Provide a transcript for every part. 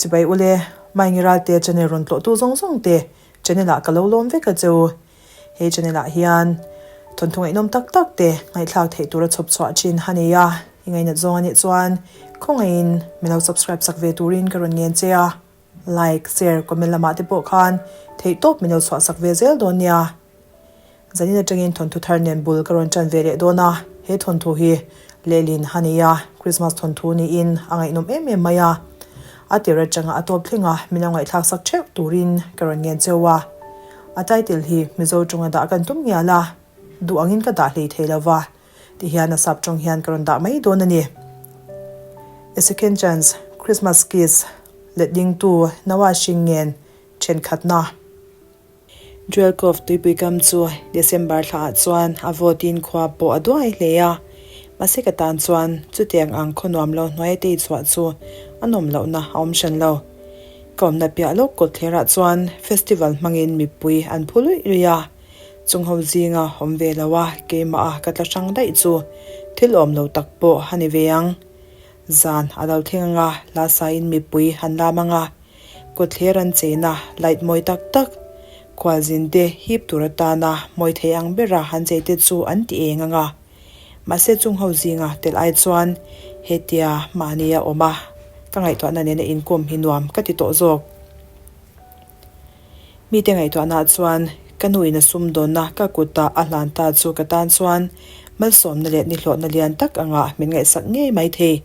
Chibai ule, Maengi Ralte channel rawn tlawhtu zawng zawng te channel ah ka lo lawm vek a cheu. He channel ah hian thawnthu ngaihnawm tak tak te ngaihthlak theih tura chhawp chhuah thin a nei a, i ngainat zawng a nih chuan khawngaihin min lo subscribe sak ve turin ka rawn ngen che a, like, share, comment lamah te pawh khan theihtawp min lo chhuah sak ve zel dawn nia. Zanin atangin thawnthu thar nen bul ka rawn tan ve leh dawn a, he thawnthu hi lehlin a nei a, Christmas thawnthu niin a ngaihnawm em em mai a. A tir atanga a tawp thleng a, min lo ngaihthlak sak theuh turin ka rawn ngen cheu a. A title hi Mizo tawnga dah kan tum ngial a, duh angin ka dah hlei thei lo va, tihian a sap tawng hian ka rawn dah mai dawn a ni. A Second Chance, Christmas Kiss, letdingtu Noah Hring ngen thenkhatna. Jewel Cove tuipui kam chu December thlaah chuan a vawtin khua pawh a duai hle a, mahse ka tan chuan chutiang ang khaw nuam lo hnuai tei chhuah chu a nawm lohna a awm hran lo. Ka awmna piah lawk kawtthlerah chuan festival hmangin mipui an phu luih luih a, chung ho zinga awm ve lo a keimah a ka tla hrang daih chu thil awm lo tak pawh a ni ve ang. Zan a lo thleng anga hla sain mipui an lam anga Kawtthler an cheina light mawi tak tak, khualzin te hip tur atana mawi thei ang bera han chei te chu an ti eng ang a. Mahse chung ho zinga tel ai chuan hetia mahni a awm a, ka ngaihtuahna nena inkawm hi nuam ka ti tawh zawk. Mite ngaihtuahnaah chuan ka nu in a sumdawnna ka kutah a hlan ta chu ka tan chuan malsawmna leh nihlawhna lian tak anga min ngaihsak ngei mai thei.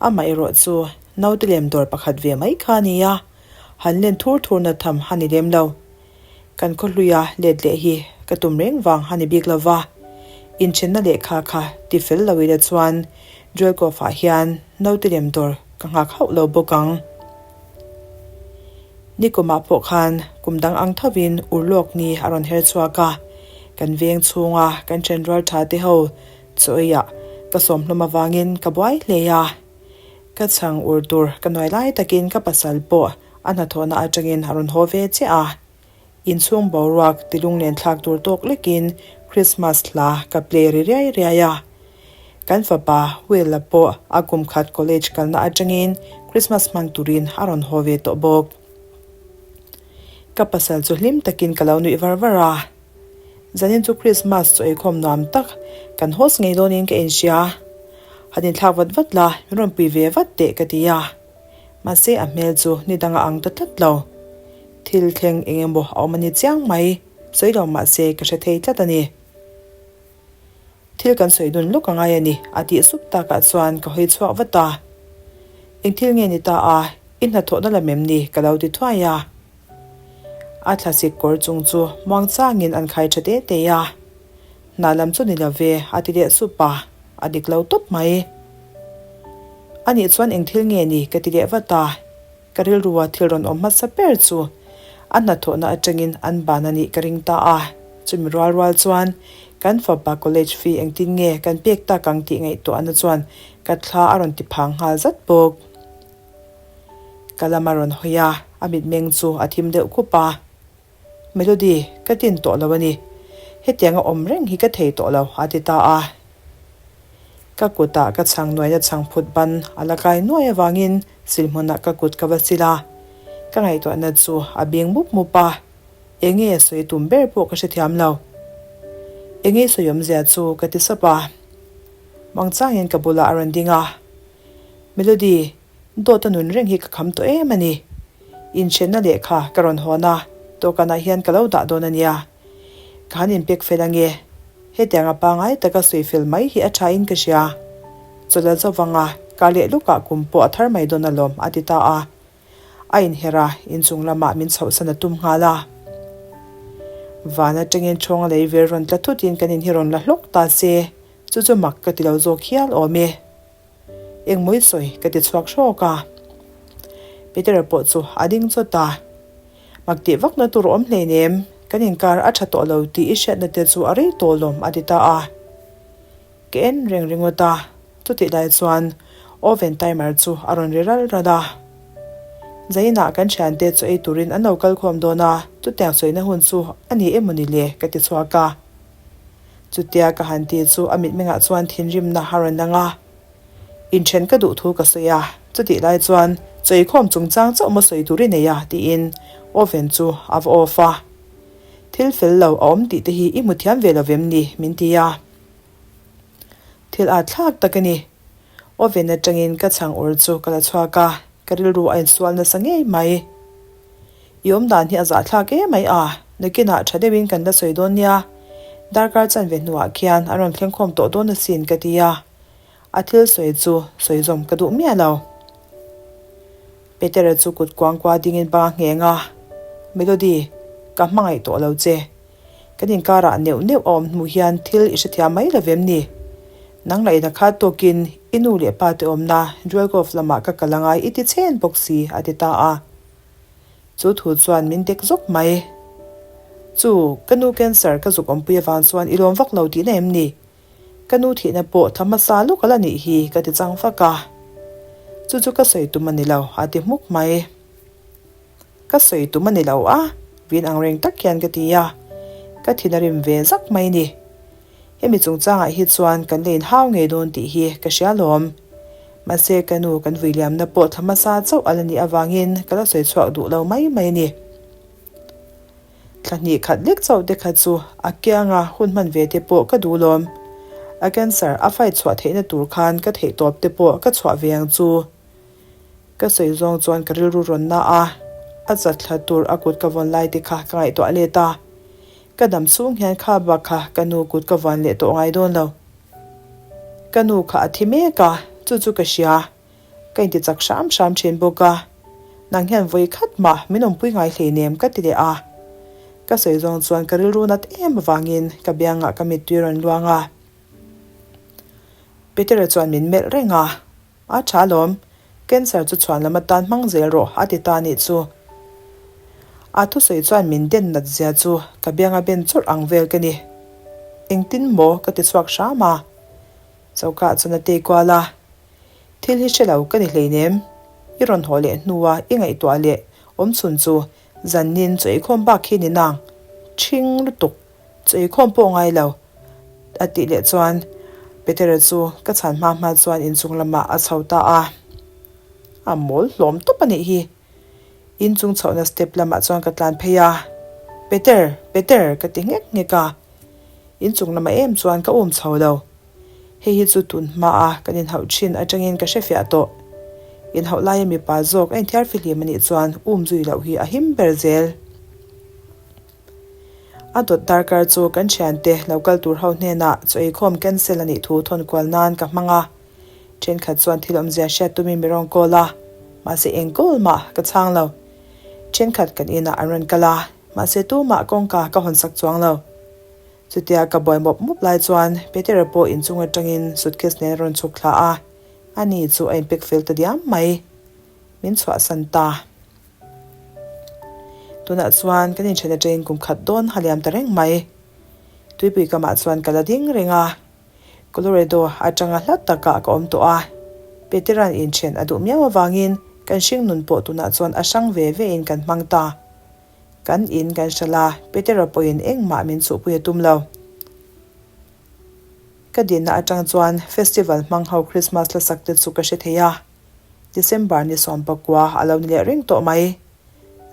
Amaherawh chu Naute lem dawr pakhat ve mai kha a ni a, han len thur thurna tham a ni lem lo. Kan khawhluia let leh hi ka tum reng vang a ni bik lo va, inthenna lehkha kha ti fel lo ila chuan Joelkov-ah hian naute lem dawr ka nghak hauh lo bawk ang. Nikumah pawh khan kum dang ang thovin urlawk ni a rawn her chhuak a, kan veng chhunga kan ṭhenrual ṭha te ho chaw eiah ka sawmhlawm avangin ka buai hle a. Ka chhang ur tur ka nuai lai takin ka pasal pawh a hnathawhna atangin a rawn haw ve chiah a. Inchhung boruak ti lunglen thlak tur tawk lekin Christmas hla ka play ri riai riai a. Kan fapa Will-a pawh a kum khat college kalna atangin Christmas hmang turin a rawn haw ve tawh bawk. Ka pasal chu hlim takin ka lo nuih var var a. Zanin chu Christmas chaw eikhawm nuam tak kan host ngei dawnin ka inhria. Han inthlak vat vat la, min rawn pui ve vat teh ka ti a. Mahse a hmel chu ni dang a ang ta tlat lo. Thil thleng eng emaw a awm a ni chiang mai, sawi lo mahse ka hre thei tlat a ni. Thil kan sawi dun lawk a ngai a ni, a tih sup takah chuan ka hawi chhuak vat a. Eng thil nge ni ta a, i hnathawhna lam em ni ka lo ti thuai a. A thlasik kawr chung chu muang changin an khai tha te te a, Hna lam chu ni lo ve a ti leh sup a, a dik lo tawp mai. A nih chuan eng thil nge ni ka ti leh vat a, ka rilrua thil rawn awm hmasa ber chu a hnathawhna atangin an ban a nih ka ring ta a, chumi rual rual chuan kan fapa college fee engtin nge kan pek tak ang tih ngaihtuahna chuan ka thla a rawn ti phang nghal zat bawk. Ka lam a rawn hawi a, a mitmeng chu a thim deuh khup a. Melody, ka tin tawh lo a ni. Hetianga awm reng hi ka thei tawh lo, a ti ta a. Ka kutah ka chhang nuaina chhang phut ban a la kai nuai avangin silhmunah ka kut ka va sil a. Ka ngaihtuahna chu a bing mup mup a, enge a sawi tum ber pawh ka hrethiam lo. Enge i sawi awmzia chu ka ti sap a. Mangchangin ka bulah a rawn ding a. Melody, Dawt a nun reng hi ka kham tawh em a ni. Inhrenna lehkha ka rawn hawn a, dawhkanah hian ka lo dah dawn a nia. Ka han inpek fel ange. Hetianga pangai taka sawi fel mai hi a tha in ka hria. Chawlh a zo vang a, kar leh lukah kum pawh a thar mai dawn alawm a ti ta a. A inher a, inchung lamah min chhohsan a tum nghal a. Van atangin ṭhawnga lei vir rawn tla thutin kan in hi rawn la hlawk ta se, chu chu mak ka ti lo zawk hial awm e. Engmaw i sawi ka ti chhuak hrawk a. Peter-a pawh chu a ding chawt a. Mak tih vakna tur a awm hleinem, kan inkar a tha tawh lo tih i hriatna te chu a rei tawh lawm a ti ta a. Ka en reng ringawt a, chutih lai chuan oven timer chu a rawn ri ral ral a. Zainah kan thiante chu ei turin an lo kal khawm dawn a, chutiang sawina hun chu a ni emaw ni le ka ti chhuak a. Chutia ka han ti chu a mitmengah chuan thinrimna a rawn lang a. Inthen ka duh thu ka sawi a, chutih lai chuan Chawikhawm chungchang chauh maw sawi tur i nei a tiin oven chu a va off a. Thil fel lo a awm tih te hi i hmu thiam ve lo vem ni min ti a. Thil at thlak tak a ni. Oven atangin ka chhang ur chu ka la chhuak a, ka rilru a insual nasa ngei mai. I awm dan hi a zahthlak em mai a, nakinah tha deuhin kan la sawi dawn nia. Darkar chanve hnuah khian an rawn thleng khawm tawh dawn asin ka ti a. A thil sawi chu sawi zawm ka duh miah lo. Petera chu kut kuangkua dingin bang a ngheng a, Melody, ka hmangaih tawh lo che. Kan inkarah neuh neuh a awm hnu hian thil i hrethiam mai lo vem ni? Nang lah in a khat tawkin i nu leh pa te awmna Dwelgov lamah ka kal angai i ti chhen bawk si, a ti ta a. Chu thu chuan min dek zawk mai. Chu, ka nu cancer ka zuk awmpui avang chuan i lawm vak lo tihna em ni? Ka nu thihna pawh tha hmasa lawk ala nih hi ka ti chang vak a. Chu chu ka sawi tum a ni lo, a ti hmuk mai. Ka sawi tum a ni lo a, vin ang reng tak hian ka ti a, ka thin a rim ve zak mai ni. Hemi chungchangah hi chuan kan la inhau ngei dawn tih hi ka hria lawm. Mahse ka nu kan vui liamna pawh thla hmasa chauh a la nih avangin ka la sawi chhuak duh lo mai mai a ni. Thla hnih khat lek chauh te kha chu a kianga hun hman ve te pawh ka duh lawm. A cancer a fight chhuah theihna tur khan ka theihtawp te pawh ka chhuah ve ang chu. Ka sawi zawng chuan ka rilru rawn na a, a chat thla tur a kut ka vawn lai te kha ka ngaihtuah let a. Ka dam chhung hian kha bak kha ka nu kut ka vawn leh tawh ngai dawn lo. Ka nu kha a thi mek a, chu chu ka hria. Ka inti chak hram hram thin bawk a. Nang hian vawi khat mah min awmpui ngai hleinem ka ti leh a. Ka sawi zawng chuan ka rilru nat em avangin ka biangah ka mittui rawn luang a. Petera chuan min melh reng a. A tha alawm, cancer chu chhuan lam atan hmang zel rawh a ti ta anih chu. A thusawi chuan min den nat zia chu ka bianga ben chawrh ang vel ka ni. Engtin maw ka ti chhuak hram a. Choka chuan a tei kual a. Thil hi hre lo ka ni hleinem. I rawn haw leh hnua i ngaihtuah leh awmchhun chu zannin chaw eikhawm bak hi ni nang. Ṭhing lutuk. Chaw eikhawm pawh ngai lo. A tih leh chuan Petera chu ka chhan hma hma chuan inchung lamah a chho ta a. A mawl hlawm tawp a nih hi. Inchung chhohna step lamah chuan ka tlan phei a, Peter, Peter ka ti nghek nghek a. Inchung lamah em chuan ka um chho lo. Hei hi chu tun hmaa kan inhauh thin atangin ka hrefiah tawh. Inhauh laia mipa zawk a inthiar fihlim a nih chuan um zui loh hi a him ber zel. A dawt darkar chu kan thiante lo kal tur ho hnenah chaw eikhawm cancel a nih thu thawn kual nan ka hmang a. Thenkhat chuan thil awmzia hriat tumin mi rawn call a, mahse eng call mah ka chhang lo. Thenkhat kan inah an rawn kal a, mahse tumah kawngka ka hawn sak chuang lo. Chutia ka buai mawp mawp lai chuan Petera pawh inchung atangin suitcase nen a rawn chhuk thla a, ani chu a inpek fel ta diam mai. Min chhuahsan ta. Tunah chuan kan inthen atangin kum khat dawn a liam ta reng mai. Tuipui kamah chuan ka la ding reng a, Colorado atanga hla takah ka awm tawh a. Petera'n inthen a duh miau avangin kan hringnun pawh tunah chuan a hrang ve ve in kan hmang ta. Kan in kan hralh a, Petera pawhin engmah min chhuhpui a tum lo. Ka dinna atang chuan festival hmang ho Christmas hla sak te chu ka hre thei a. December ni 19 a lo ni leh reng tawh mai.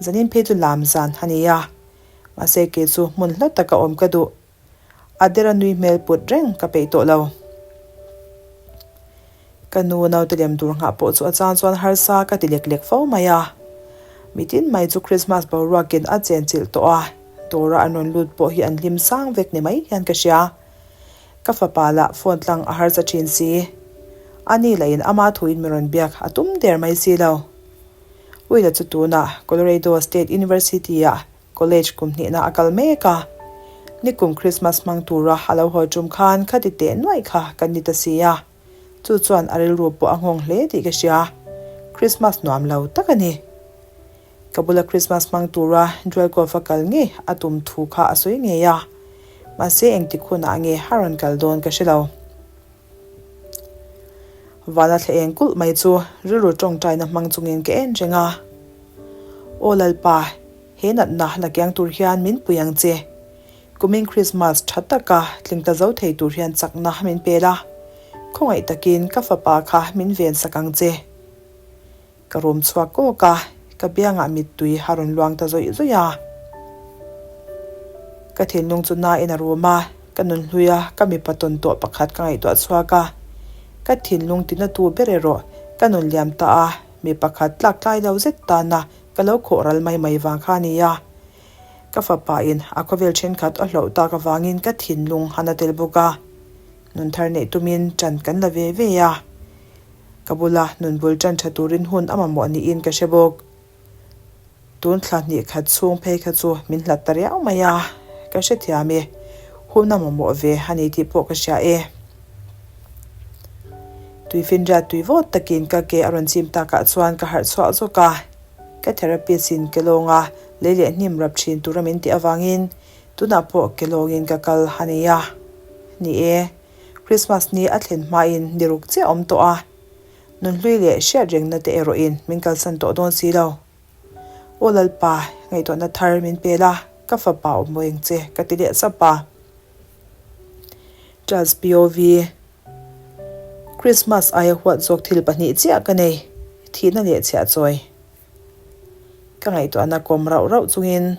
Zanin phei chu lam zan a ni a, mahse kei chu hmun hla taka awm ka duh. A dera nui hmel put reng ka peih tawh lo. Ka nu naute lem tur nghah pawh chu a chang chuan harsa ka ti lek lek fo mai a. Mitin mai chu Christmas boruakin a chenchilh tawh a, dawra an rawn lut pawh hi an hlim sang vek ni mai hian ka hria. Ka fapa lah phone tlang a harsa thin si. A ni lah in ama thuin mi rawn biak a tum der mai si lo. Willa chu tunah Colorado State University ah college kum hnihna a kal mek a. Nikum Christmas hmang tura a lo haw tum khan khati teh nuaih kha kan ni ta si a. Chu chuan a rilru pawh a nghawng hle tih ka hria. Christmas nuam lo tak a ni. Ka bula Christmas hmang tura Dwelkov a kal ngei a tum thu kha a sawi ngei a, mahse engtik hunah nge a rawn kal dawn ka hre lo. Vana thla eng kulh mai chu rilru tawngtaina hmang chungin ka en reng a. Aw Lalpa, he natna la kiang tur hian min pui ang che. Kumin Christmas tha taka tling ta zo thei tur hian chakna min pel a, khawngaih takin ka fapa kha min vensak ang che. Ka rum chhuak kawk a, ka biangah mittui a rawn luang ta zawih zawih a. Ka thinlung chu nain a rum a, ka nun hlui a, ka mipa tawn tawh pakhat ka ngaihtuah chhuak a. Ka thinlung tina tu ber erawh ka nun liam ta a, mi pakhat tlak tlai lo zet tana ka lo khawh ral mai mai vang kha a ni a. Ka fapa in a khawvel thenkhat a hloh tak avangin ka thinlung a na tel bawk a. Nun thar neih tumin ṭan kan la ve ve a. Ka bula nun bul ṭan ṭha turin hun a mamawh niin ka hre bawk. Tun thla hnih khat chhung phei kha chu min hlat ta riau mai a, ka hrethiam e. Hun a mamawh ve a ni tih pawh ka hria e. Tuifinriat tui vawt takin ka ke a rawn chim takah chuan ka harh chhuah zawk a. Ka therapist in ke lawnga lei leh hnim rap thin tura min tih avangin tunah pawh ke lawngin ka kal a ni a. Ni e, Christmas ni a thlen hmain ni ruk chiah awm tawh a. Nunhlui leh hriat rengna te erawhin min kalsan tawh dawn si lo. Aw Lalpa, ngaihtuahna thar min pe la, ka fapa awm mawi ang che, ka ti leh sap a. Charles POV, Christmas aia huat zawk thil pahnih chiah ka nei, thihna leh chhiah chawi. Ka ngaihtuahna kawm rauh rauh chungin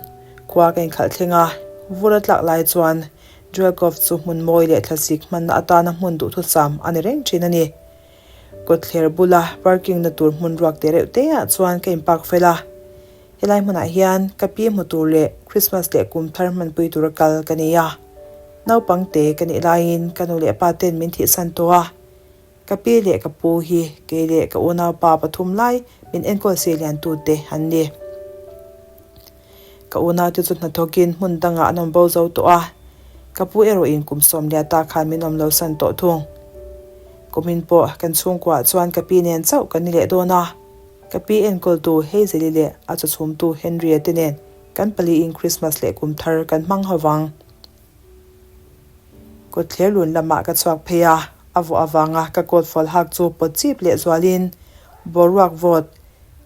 khua ka inkhalh thleng a, vur a tlak lai chuan Jewel Cove chu hmun mawi leh thlasik hmanna atana hmun duhthusam a ni reng thin a ni. Kawtthler bula parking na tur hmun ruak te reuh te ah chuan ka in park fel a, helai hmunah hian ka pi hmu tur leh Christmas leh kum thar hmanpui tura kal ka nei a. Naupang te ka nih laiin ka nu leh pa ten min thihsan tawh a, ka pi leh ka pu hi kei leh ka unaupa pathum lai min enkawl sei lian tu te an ni. Ka unaute chu hnathawkin hmun dangah an awm bo zo tawh a, ka pu erawhin kum sawmliah ta khan min awm lo san tawh thung. Kumin pawh kan chhungkuaah chuan ka pi nen chauh kan ni leh dawn a, ka pi enkawltu Hazel-i leh a chawchhumtu Henry-a te nen kan paliin Christmas leh kum thar kan hmang ho vang. Kawtthler lun lamah ka chhuak phei a, a vawh avanga ka coat fual hak chu pawt chip leh zualin boruak vawt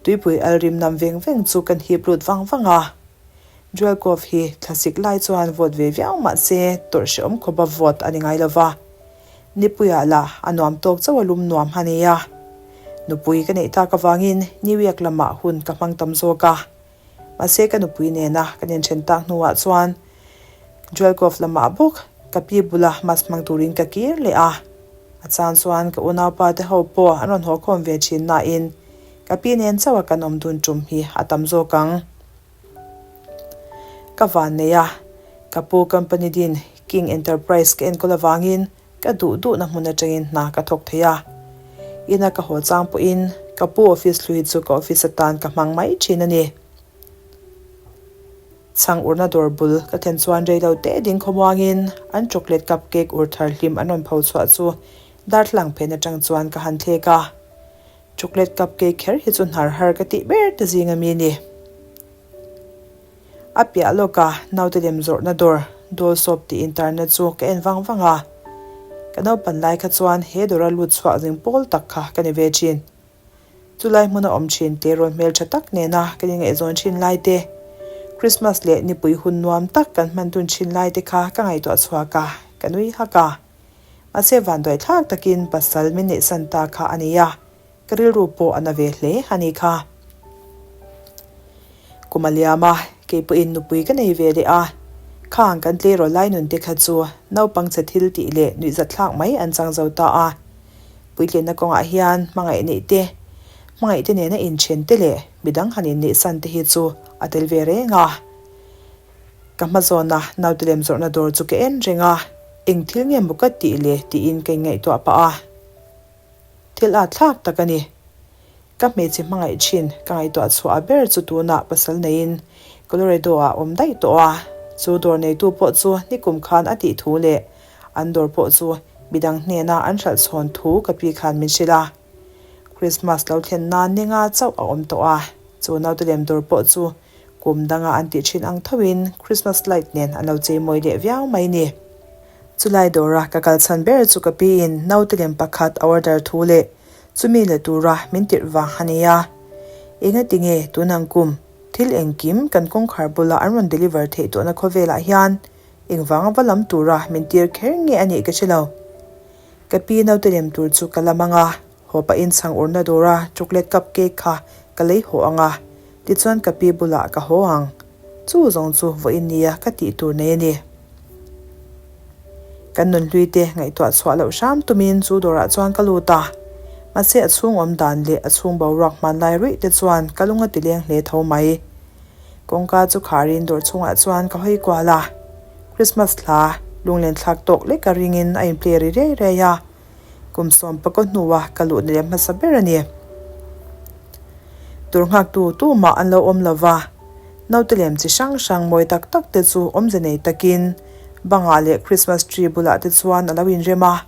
tuipui al rim nam veng veng chu kan hip lut vang vang a. Jewel Cove hi thlasik lai chuan vawt ve viau mah se tawrh hrehawm khawpa vawt a ni ngai lo va, nipuiah lah a nuam tawk chauh a lum nuam a nei a. Nupui ka neih tak avangin New York lamah hun ka hmang tam zawk a. Mahse ka nupui nena kan inthen tak hnuah chuan Jewel Cove lamah bawk ka pi bula mask hmang turin ka kir leh a. A chang chuan ka unaupa te ho pawh an rawn haw khawm ve thin nain ka pi nen chauha kan awm dun tum hi a tam zawk ang. Ka van nei a, ka pu company din King Enterprise ka enkawl avangin Ka duh duhna hmun atangin hna ka thawk thei a, ina ka haw chang pawhin ka pu office hlui chu ka office atan ka hmang mai thin a ni. Chhang urna dawr bul ka thlen chuan rei lo te ding khawmuangin an chocolate cup cake ur thar hlim an rawn pho chhuah chu darthlalang phen atang chuan ka han thlek a, chocolate cup cake kher hi chu hnar har ka tih ber te zing ami a ni. A piah lawka naute lem zawrhna dawr Doll Shop tih intarna chu ka en vang vang a. Ka naupan lai kha chuan he dawra lut chhuah zing pawl tak kha ka ni ve thin. Chulai hmuna awm thin tleirawl hmeltha tak nena kan ingaihzawn thin lai te, Christmas leh nipui hun nuam tak kan hman dun thin lai te kha ka ngaihtuah chhuak a, ka nui hak a. Mahse vanduaithlak takin pasal min neihsan ta kha a ni a. Ka rilru pawh a na ve hle a ni kha. Kum a liam a, kei pawhin nupui ka nei ve leh a. Khang kan tleirawl lai nun te kha chu naupang chhe thil tih leh nuihzatthlak mai an chang zo ta a. Puitlinna kawngah hian hmangaih neih te, hmangaih te nena inthen te leh midang han inneihsan te hi chu a tel ve reng a. Ka hma zawna naute lem zawrhna dawr chu ka en reng a, eng thil nge maw ka tih le tiin ka inngaihtuah pah a. Thil at thlak tak a ni. Ka hmeichhe hmangaih thin ka ngaihtuah chhuah a ber chu tunah pasal neiin Colorado ah awm daih tawh a, chu dawr neitu pawh chu nikum khan a tih thu leh an dawr pawh chu midang hnena an hralh chhawn thu ka pi khan min hrilh a. Christmas lo thlen nan ninga chauh a awm tawh a, chu naute lem dawr pawh chu kum danga an tih thin ang thoin Christmas light nen an lo chei mawi leh viau mai ni. Chulai dawra ka kal chhan ber chu ka piin naute lem pakhat a order thu leh chumi la tura min tirh vang a ni a. Engati nge tunang kum thil engkim kan kawngkhar bula an rawn deliver theih tawhna khawvelah hian engvanga va lam tura min tir kher nge a nih ka hre lo. Ka pi naute lem tur chu ka la mang a. Haw pahin chhang urna dawra chocolate cup cake kha ka lei haw ang a, tichuan ka pi bulah ka haw ang. Chu zawng chu vawiin nia ka tih tur nei a ni. Kan nunhlui te ngaihtuah chhuah loh hram tumin chu dawrah chuan ka lut a, mahse a chhung awm dan leh a chhung boruak hmanlai ruih te chuan ka lung a ti leng hle tho mai. Kawngka chu kharin dawr chhungah chuan ka hawi kual a, Christmas hla lunglen thlak tawk lek a ringin a in play ri riai riai a, kum sawm pakaw hnua ka luhna leh hmasa ber a ni. Tur nghaktu tumah an lo awm lo va, naute lem chi hrang hrang mawi tak tak te chu awmze nei takin bangah leh Christmas tree bulah te chuan a lo inrem a.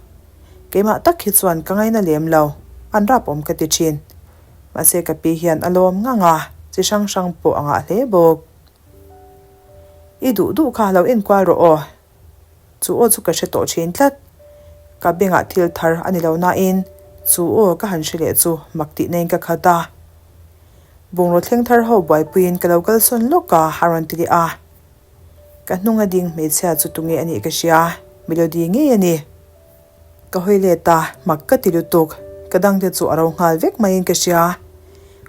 Keimah tak hi chuan ka ngaina lem lo, an rap awm ka ti thin. Mahse ka pi hian a lawm ngang a, chi hrang hrang pawh a ngah hle bawk. I duh duh kha lo enkual rawh aw. Chu aw chu ka hre tawh thin tlat. Ka bengah thil thar a ni lo nain chu aw ka han hre leh chu mak tih naiin ka khat a. Bungraw thleng thar ho buaipuiin ka lo kalsawn lawk a, a rawn ti leh a. Ka hnunga ding hmeichhia chu tunge a nih ka hria, Melody ngei a ni. Ka hawi let a, mak ka ti lutuk. Ka dangte chu a ro nghal vek maiin ka hria.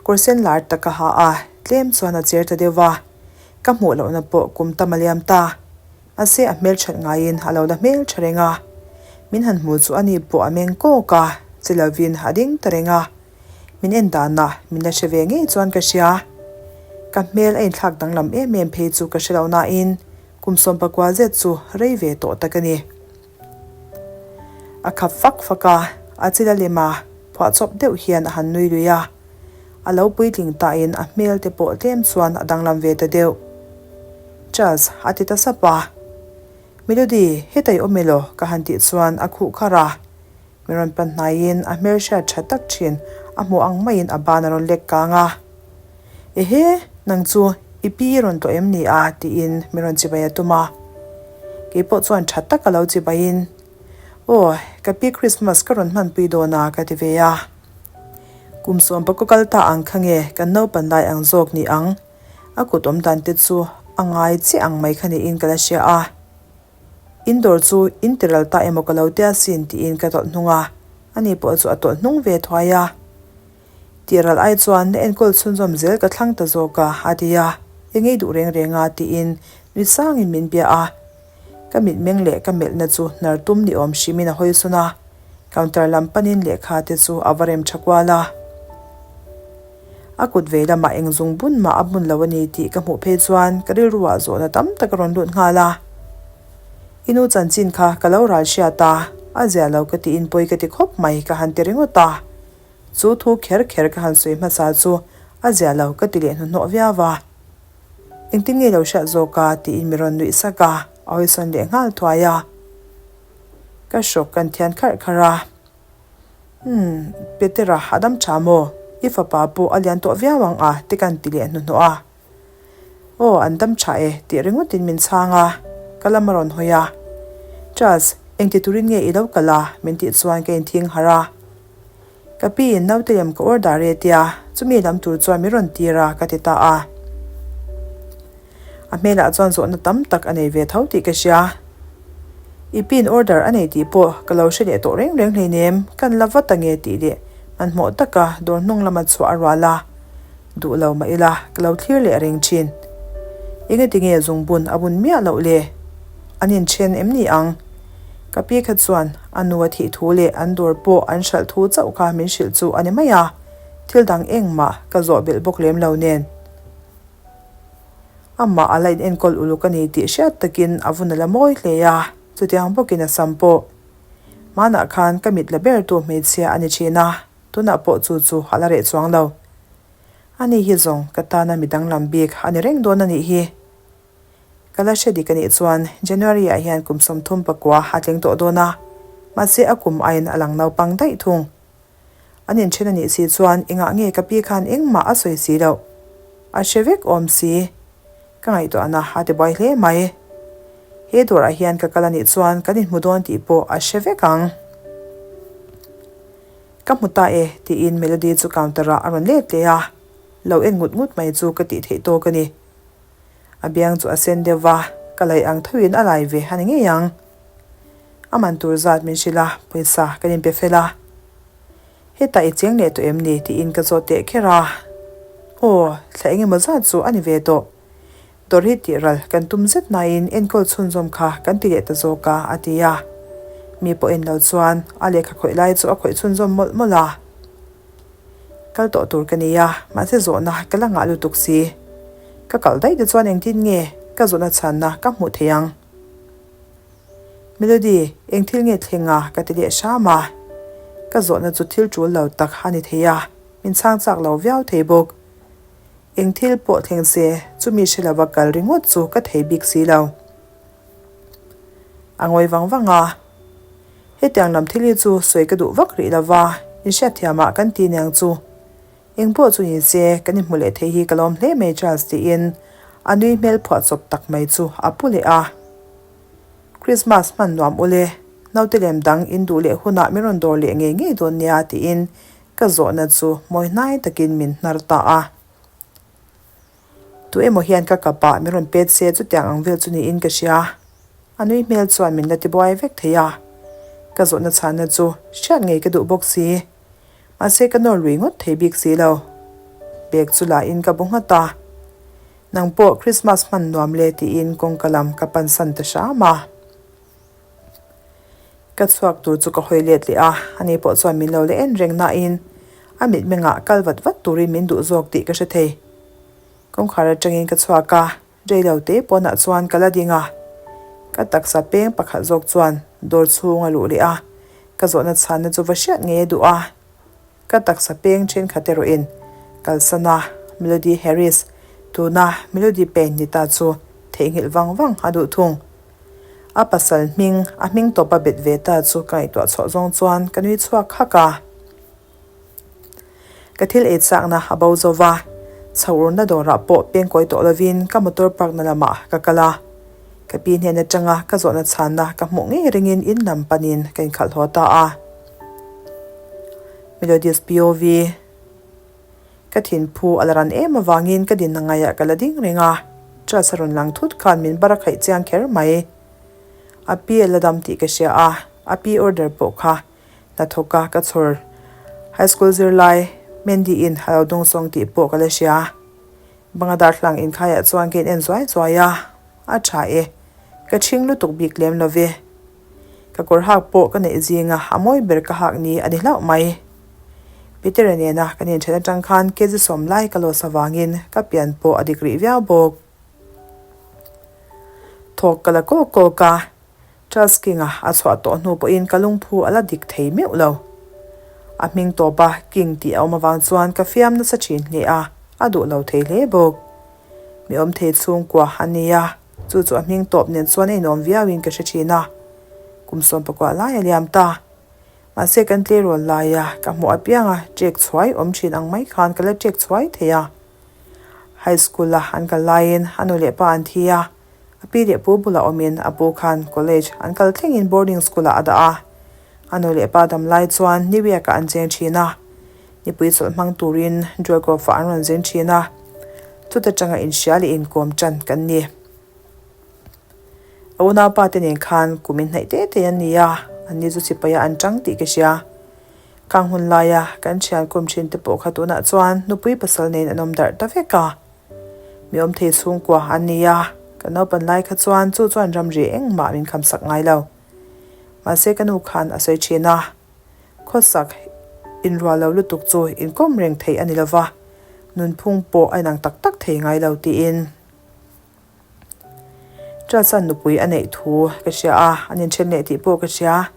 Kawr sen lar tak a ha a, tlem chuan a cher ta deuh va. Ka hmuh lohna pawh kum tam a liam ta. Mahse a hmelthat ngaiin a lo la hmeltha reng a. Min han hmu chu ani pawh a meng kawk a, che lovin a ding ta reng a. Min en danah min la hre ve ngei chuan ka hria. Ka hmel a inthlak danglam em em phei chu ka hre lo nain kum sawmpakua zet chu rei ve tawh tak a ni. A khap fak fak a, a chil a lem a, phuahchawp deuh hian a han nui lui a. A lo puitling tahin a hmel te pawh tlem chuan a danglam ve ta deuh. Charles a ti ta sap a. Melody, heta i awm elaw? ka han tih chuan a khuh kharh a. Mi rawn pan hnaiin a hmelhriat tha tak thin a hmuh ang maiin a ban a rawn lek kang a. Ehe, nang chu i pi i rawn tawh em ni a? tiin mi rawn chibai a tum a. Keipawh chuan tha tak a lo chibaiin, Aw, ka pi Christmas ka rawn hmanpui dawn a ka ti ve a. Kum sawm pakaw kal ta ang kha nge kan naupan lai ang zawk ni ang? A kut awm dan te chu a ngai chiah ang mai kha niin ka la hria a. In dawr chu in ti ral ta emaw ka lo tia sin tiin ka tawlh hnung a, ani pawh chu a tawlh hnung ve thuai a. Ti ral ai chuan na enkawl chhunzawm zel ka thlang ta zawk a, a ti a, eng ei duh reng reng a tiin nui sangin min bia a. Ka mitmeng leh ka melhna chu hnar tum ni awm hrimin a hawi sawn a, counter lam panin lehkha te chu a va rem tha kual a. A kut vei lamah eng zung bun mah a bun lo a ni tih ka hmuh phei chuan ka rilruah zawhna tam tak a rawn lut nghal a. I nu chanchin kha ka lo ral hriat a, a zia lo ka tiin pawi ka ti khawp mai ka han ti ringawt a. Chu thu kher kher ka han sawi hmasa chu a zia lo ka ti leh hnuhnawh viau a. Engtin nge lo hriat zawk a? tiin mi rawn nuih sak a, a hawisawn leh nghal thuai a. Ka hrawk kan thian kharh kharh a. Umm, Petera a dam tha maw? I fapa pawh a lian tawh viau ang a, ti kan ti leh hnuhnawh a. Aw, an dam tha e, tih ringawtin min chhang a, ka lam a rawn hawi a. Charles, engti turin nge i lo kal a? min tih chuan ka inthing harh a. Ka pi in naute lem ka order e tia, chumi lam tur chuan min rawn tir a, ka ti ta a. A hmelah chuan zawhna tam tak a nei ve tho tih ka hria. I pin order a nei tih pawh ka lo hre leh tawh reng reng hleinem, kan la vat ange tih leh hmanhmawh taka dawr hnung lama chhuah a rual a. Duh lo mah ila ka lo thlir leh reng thin. Engati nge zungbun a bun miah loh le? An inthen em ni ang? Ka pi kha chuan a nu a thih thu leh an dawr pawh an hralh thu chauh kha min hrilh chu a ni mai a, thil dang engmah ka zawh belh bawk lem lo nen. Amah a la in enkawl uluk a ni tih hriat takin a vun a la mawi hle a, chutiang bawkin a sam pawh. Hmanah khan ka mit la bertu hmeichhia a ni thin a, tunah pawh chu chu a la reh chuang lo. Ani hi zawng ka tana mi danglam bik a ni reng dawn a nih hi. Ka la hre dik a nih chuan January ah hian kum 34 a tling tawh dawn a, mahse a kum aiin a lang naupang daih thung. An inthen a nih si chuan engah nge ka pi khan engmah a sawi si loh? A hre vek awm si. Ka ngaihtuahna a ti buai hle mai. He dawrah hian ka kal a nih chuan kan inhmu dawn tih pawh a hre vek ang. Ka hmu ta e tiin Melody chu counter ah a rawn let leh a. Lo en ngut ngut mai chu ka tih theih tawk a ni. A biang chu a sen deuh va, ka laih ang thoin a lai ve a ni ngei ang. A man tur zat min hrilh a, pawisa kan inpe fel a. Hetah i cheng leh tawh em ni? tiin ka zawt teh kher a. Aw, thla eng emaw zat chu a ni ve tawh. Dawr hi tih ral kan tum zet nain enkawl chhunzawm kha kan ti leh ta zawk a, a ti a. Mi pawh en lo chuan a lehkha khawih lai chu a khawih chhunzawm mawlh mawlh a. Kal tawh tur ka nei a, mahse zawhna ka la ngah lutuk si. Ka kalh daih te chuan engtin nge ka zawhna chhanna ka hmuh theih ang? Melody, eng thil nge thleng a? ka ti leh hram a. Ka zawhna chu thil tul lo tak a ni thei a, min chhang chak lo viau thei bawk. Eng thil pawh thleng se, chumi hre lova kal ringawt chu ka thei bik si lo. A ngawi vang vang a, Hetiang lam thil hi chu sawi ka duh vak rih lova, inhriatthiamah kan ti niang chu. Eng pawh chu ni se, kan inhmu leh thei hi ka lawm hle mai Charles tiin a nui hmel phuah chawp tak mai chu a pu leh a. Christmas hman nuam ule, naute lem dang in duh leh hunah min rawn dawr leh ngei ngei dawn nia tiin ka zawhna chu mawi hnai takin min hnar ta a. Tu emaw hian ka kapah min rawn pet se chutiang ang vel chu niin ka hria. A nui hmel chuan min la tibuai vek thei a. Ka zawhna chhanna chu hriat ngei ka duh bawk si. Mahse ka nawr lui ngawt thei bik si lo. Bag chu la in ka bu nghat a. Nang pawh Christmas hman nuam le tiin kawngka lam ka pansan ta hram a. Ka chhuak tur chu ka hawi let leh a, ani pawh chuan min lo la en reng nain a mitmengah kal vat vat turin min duh zawk tih ka hre thei. Kawngkhar atangin ka chhuak a, reilo te pawnah chuan ka la ding a. Ka taksa peng pakhat zawk chuan dawr chhung a luh leh a, ka zawhna chhanna chu va hriat ngei a duh a. Ka taksa peng thenkhat erawhin kalsan a, Melody Harris, tuna Melody Payne ni ta chu theihnghilh vang vang a duh thung. A pasal hming, a hming tawp a bet ve ta chu ka ngaihtuah chhuah zawng chuan ka nui chhuak hak a. Ka thil ei chakna a bo zo va, chho urna dawrah pawh pengkawi tawh lovin ka motor park na lamah ka kal a. Ka pi hnen atanga ka zawhna chhanna ka hmuh ngei ringin in lam panin ka inkhalh haw ta a. Melodious POV Ka thinphu a la ran em avangin ka dinna ngaiah ka la ding reng a, Charles a rawn lang thut khan min bar a khaih chiang kher mai. A pi a la dam tih ka hria a, a pi order pawh kha hnathawk a ka chhawr high school zirlai Mandy in a lo dawngsawng tih pawh ka la hria. Banga darthlang inkhaiah chuan ka in en zuai zuai a, a tha e, ka ṭhing lutuk bik lem lo ve. Ka kawr hak pawh ka neih zinga a mawi ber ka hak ni a ni hlauh mai. Peter-a nena kan inthen atang khan kg sawm lai ka loss avangin ka pian pawh a dik rih viau bawk. Thawk ka la kawk kawk a, Charles King-a a chhuah tawh hnu pawhin ka lungphu a la dik thei meuh lo. A hming tawpa King tih a awm avang chuan ka fiam nasa thin hle a, a duh lo thei hle bawk. Mi awm thei chhungkua a nia. Chu chu a hming tawp nen chuan a inawm viauin ka hre thin a, kum 19 lai a liam ta. Mahse kan tleirawl laia ka hmuh apianga ṭek chhuai awm thin ang mai khan ka la ṭek chhuai thei a. High school a an kal laiin a nu leh pa an thi a, a pi leh pu bulah awmin a pu khan college an kal thlengin boarding school ah a dah a. A nu leh pa dam lai chuan New York ah an cheng thin a, nipui chawlh hmang turin Drygrove ah an rawn zin thin a, chuta tanga inhria leh inkawm tan kan ni. A unaupa te nen khan kum in hnaih te te an ni a, anni chu sipai ah an tang tih ka hria. Khang hun laia kan thian kum thin te pawh kha tunah chuan nupui pasal nen an awm darh ta vek a. Mi awm thei chhungkua an ni a, kan naupan lai kha chuan chu chuan ramri engmah min khamsak ngai lo. Mahse ka nu khan a sawi thin a, Khawsak inrual lo lutuk chu inkawm reng theih a ni lova, nunphung pawh a inang tak tak thei ngai lo tiin Charles-a'n nupui a neih thu ka hria a, an inthen leh tih pawh ka hria.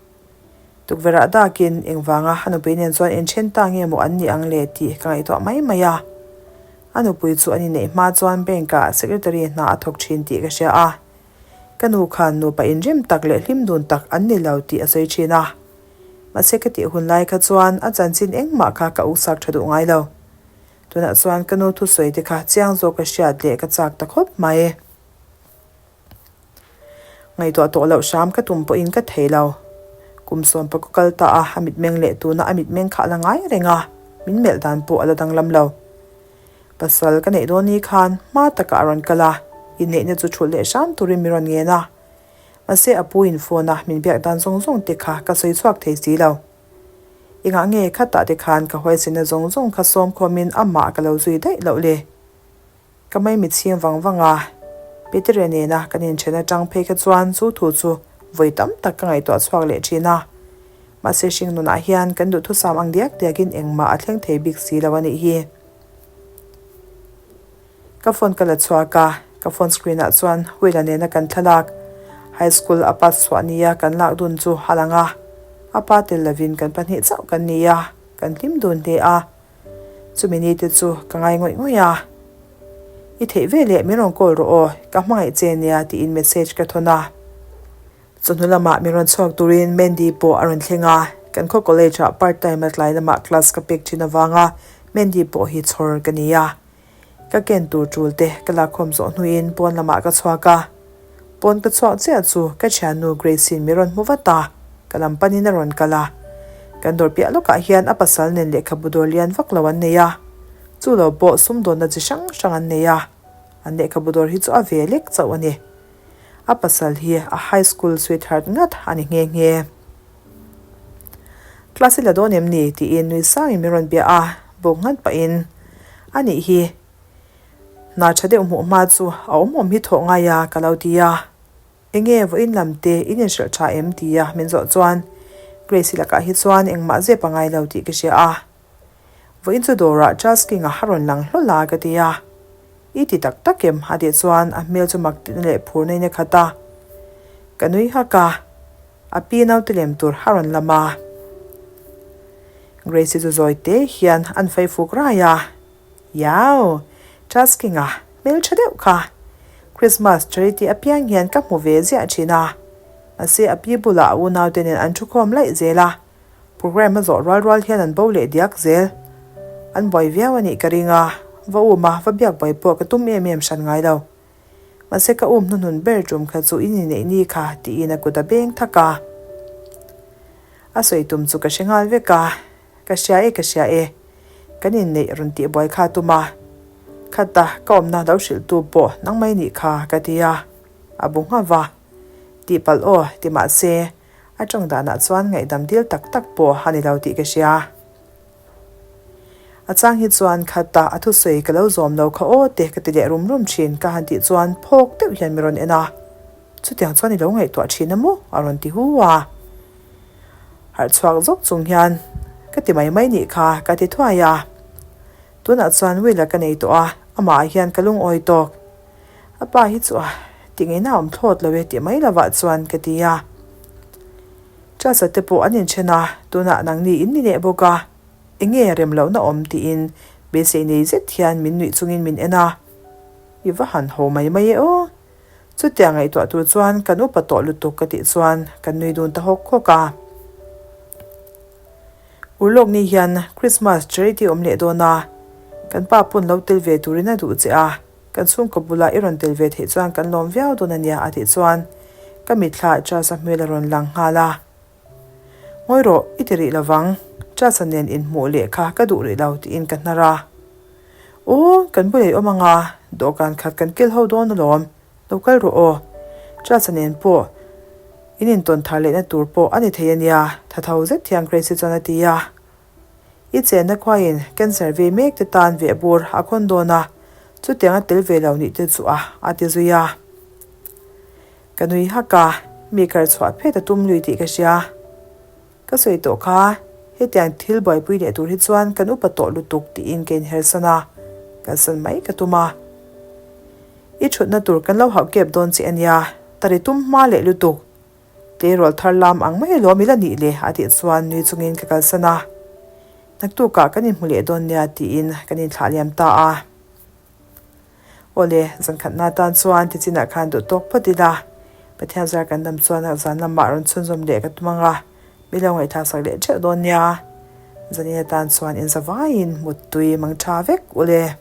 Tukverh ah dakin engvanga a nupui nen chuan inthen ta nge maw an nih ang le tih ka ngaihtuah mai mai a. A nupui chu an inneih hma chuan bank-ah secretary hna a thawk thin tih ka hria a. Ka nu khan nupa inrem tak leh hlim dun tak an ni lo tih a sawi thin a. Mahse ka tih hun lai kha chuan a chanchin engmah kha ka uksak tha duh ngai lo. Tunah chuan ka nu thusawi te kha chiang zawk ka hriat leh ka chak ta khawp mai. Ngaihtuah tawh loh hram ka tum pawhin ka thei lo. Kum 11 kal ta a, a mitmeng leh tuna a mitmeng kha a la ngai reng a, min melh dan pawh a la danglam lo. Pasal ka neih dawn ni khan hma takah a rawn kal a, inneihna chu thulh leh hram turin min rawn ngen a. Mahse a pu in phone a min biak dan zawng zawng te kha ka sawi chhuak thei si lo. Engah nge khatah te khan ka huaisena zawng zawng kha sawm khawmin amah ka lo zui daih loh le? Ka maimi chhing vang vang a, Petere nena kan inthen atang phei kha chuan chu thu chu vawi tam tak ka ngaihtuah chhuak leh thin a. Mahse hring nunah hian kan duhthusam ang diak diakin engmah a thleng thei bik si lo a nih hi. Ka phone ka la chhuak a, ka phone screen ah chuan Will-a nena kan thlalak high school a pass chhuah nia kan lak dun chu a lang a. A pa tel lovin kan pahnih chauh kan ni a, kan hlim dun hle a. Chumi ni te chu ka ngai ngawih ngawih a. I theih ve leh min rawn call rawh aw, ka hmangaih che nia tiin message ka thawn a. Chawhnu lamah min rawn chhuak turin Mandy pawh a rawn thleng a, kan khaw college ah part time a tlai lamah class ka pek thin avanga Mandy pawh hi chhawr ka ni a. Ka ken tur tul te ka lakkhawm zawh hnuin pawn lamah ka chhuak a. Pawn ka chhuak chiah chu ka thiannu Grace-in min rawn hmu vat a, ka lam panin a rawn kal a. Kan dawr piah lawkah hian a pasal nen lehkhabu dawr lian vak lo an nei a, chu lo pawh sumdawnna chi hrang hrang an nei a, an lehkhabu dawr hi chu a ve lek chauh a ni. A pasal hi a high school sweetheart ngat a ni nghe nghe. Class i la dawn em ni? tiin nui sangin min rawn bia a, bawk nghat pahin, A nih hi, hna tha deuh hmuh hma chu a awm awm hi thawh ngai a ka lo ti a. Enge vawiin lam te in inhrilh tha em? tia min zawh chuan Grace-i lakah hi chuan engmah zep a ngai lo tih ka hria a. Vawiin chu dawrah Charles King-a a rawn lang hlawl a ka ti a. I ti tak tak em? a tih chuan a hmel chu mak tihna leh phurna in a khat a. Ka nui hak a. A pi naute lem tur a rawn lam a. Grace-i chu zawi te hian an fai fuk rai a. Iau! Charles King-a hmeltha deuh kha. Christmas charity apiang hian ka hmu ve ziah thin a. Mahse a pi bulah a unaute nen an thukhawm laih zel a. Programme a zawh rual rual hian an bo leh diak zel. An buai viau a nih ka ring a, va um a, va biak buai pawh ka tum em em hran ngai lo. Mahse ka um hnuhnun ber tum kha chu in inneih ni kha tiin a kut a beng thak a. A sawi tum chu ka hre nghal vek a, Ka hria e, ka hria e, kan inneih rawn tih buai kha tum a, khata ka awmna lo hrilhtu pawh nangmah i nih kha ka ti a, a bu nghauh a. Tihpalh aw ti mahse a tawng danah chuan ngaihdam dil tak tak pawh a ni lo tih ka hria. A chang hi chuan khata a thusawi ka lo zawm lo kha aw te ka ti leh rum rum thin ka han tih chuan phawk deuh hian mi rawn en a, chutiang chuan i lo ngaihtuah thin a maw? a rawn ti hu a. Harh chhuak zawk chung hian ka ti mai mai nih kha ka ti thuai a. Tunah chuan Will-a ka nei tawh a, amah ah hian ka lungawi tawk. A pa hi chu a ti ngei na awm thlawt lo e tih mai lovah chuan ka ti a. Chasa te pawh an inthen a, tunah nangni in ni leh bawk a, enge rem lohna awm tiin beisei nei zet hian min nuih chungin min en a. I va han ho mai mai e aw. Chutia ngaihtuah tur chuan kan upa tawh lutuk ka tih chuan kan nui dun ta hawk hawk a. Urlawk ni hian Christmas charity awm leh dawn a, kan pa pawn lo tel ve turin a duh che a, kan chhungkaw bulah i rawn tel ve theih chuan kan lawm viau dawn a nia a tih chuan ka mitthla Charles-a hmel a rawn lang nghal a. Ngawi rawh, i ti rih lovang, Charles-a nen inhmuh leh kha ka duh rih lo tiin ka hnar a. Aw, kan bulah i awm ang a, dawhkan khat kan kil ho dawn alawm, lo kal rawh aw. Charles-a nen pawh in intawn thar lehna tur pawh a ni thei a nia, tha tho zet hian Grace-i chuan a ti a. I chenna khuaiin cancer vei mek te tan veh bur a khawn dawn a, chutiang a tel ve lo nih te chu a, a ti zui a. Ka nui hak a, mi kar chhuah phet a tum lui tih ka hria. Ka sawi tawh kha, hetiang thil buaipui leh tur hi chuan kan upa tawh lutuk tiin ka inhersan a, kalsan mai ka tum a. I thutna tur kan lo hauh kep dawn che ania, tari tum hma leh lutuk. Tleirawl thar lam ang mai alawm ila nih le a tih chuan nui chungin ka kalsan a. Naktukah kan inhmu leh dawn nia tiin kan inthlah liam ta a. Awle, zan khatna atan chuan tichinah khan duh tawk phawt ila, Pathian zar kan dam chuan a zan lamah rawn chhunzawm leh ka tum ang a, mi lo ngaihthah sak leh theuh dawn nia. Zanin atan chuan inzavaiin muttui mang tha vek ule.